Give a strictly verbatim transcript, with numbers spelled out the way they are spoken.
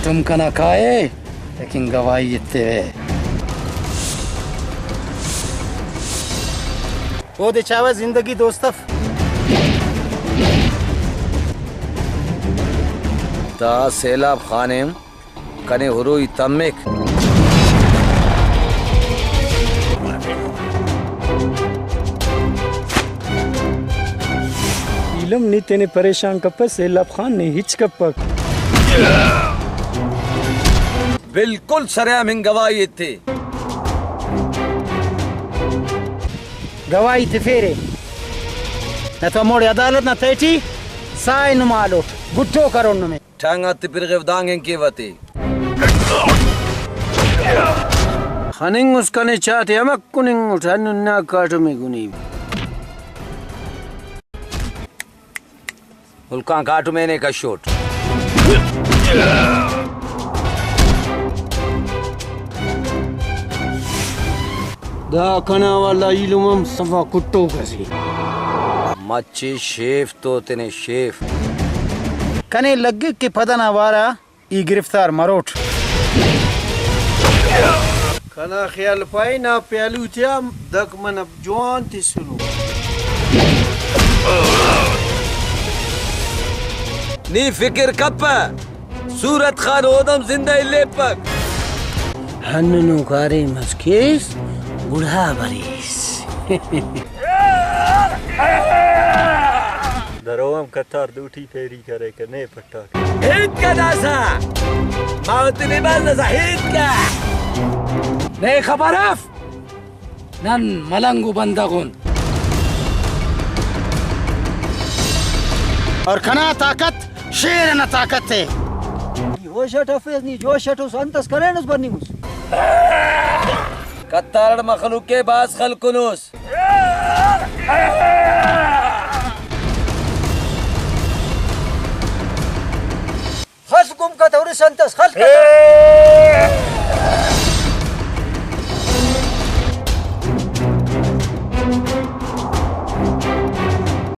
تم کنا کائے، لیکن گواہی ایتیوے۔ اودے چاوہ زندگی دوست اف۔ دا سیلاب خان ءِ کنے ہروئی تمک۔ ایلم نی تینے پریشان کپہ، سیلاب خان نے ہچ کپک۔ بالکل سرہم ہن گواہی ایتے۔ گواہی تفیرے، نہ تو ہموڑے عدالت نا تہٹی ساہ نما ہلوٹ، گٹو کرون نمے۔ ٹانگ آتے پرغو دانگ ہن کیوہ تے۔ خننگ اس کنے چاتے ہمک کننگ اٹ، ہندن نا کاٹم ءِ گنیم۔ ملکان کاٹم ءِ نے کشوٹ۔ دا کنا والا ایلم ہم صفا کٹوک اسے۔ مچے شیف تو تینے شیف۔ کنے لگک کہ پدنا وارا ای گرفتار مروٹ۔ کنا خیال پائے نا پیالو تیا دک من جوان تسنو۔ نی فکر کپہ، صورت خان اودم زندہ الیپک۔ ہندنو کاریم اس کیس، گڑا بریس۔ درو ہم قطار دوٹی پیری کرے کہ نے پٹاک۔ ہیت کا داسا؟ ما تینے باز داسا ہیت کا؟ نے خبر اف؟ نن ملنگ و بندغ ان۔ اور کنا طاقت شیر نا طاقت ءِ۔ نی ہوش اٹ افیس، نی جوش اٹ اس، انت اس کرینس بننگ اس۔ قطار اٹ مخلوق ءِ بھاز خلکنس۔ خس گم کتورس انت اس خلک۔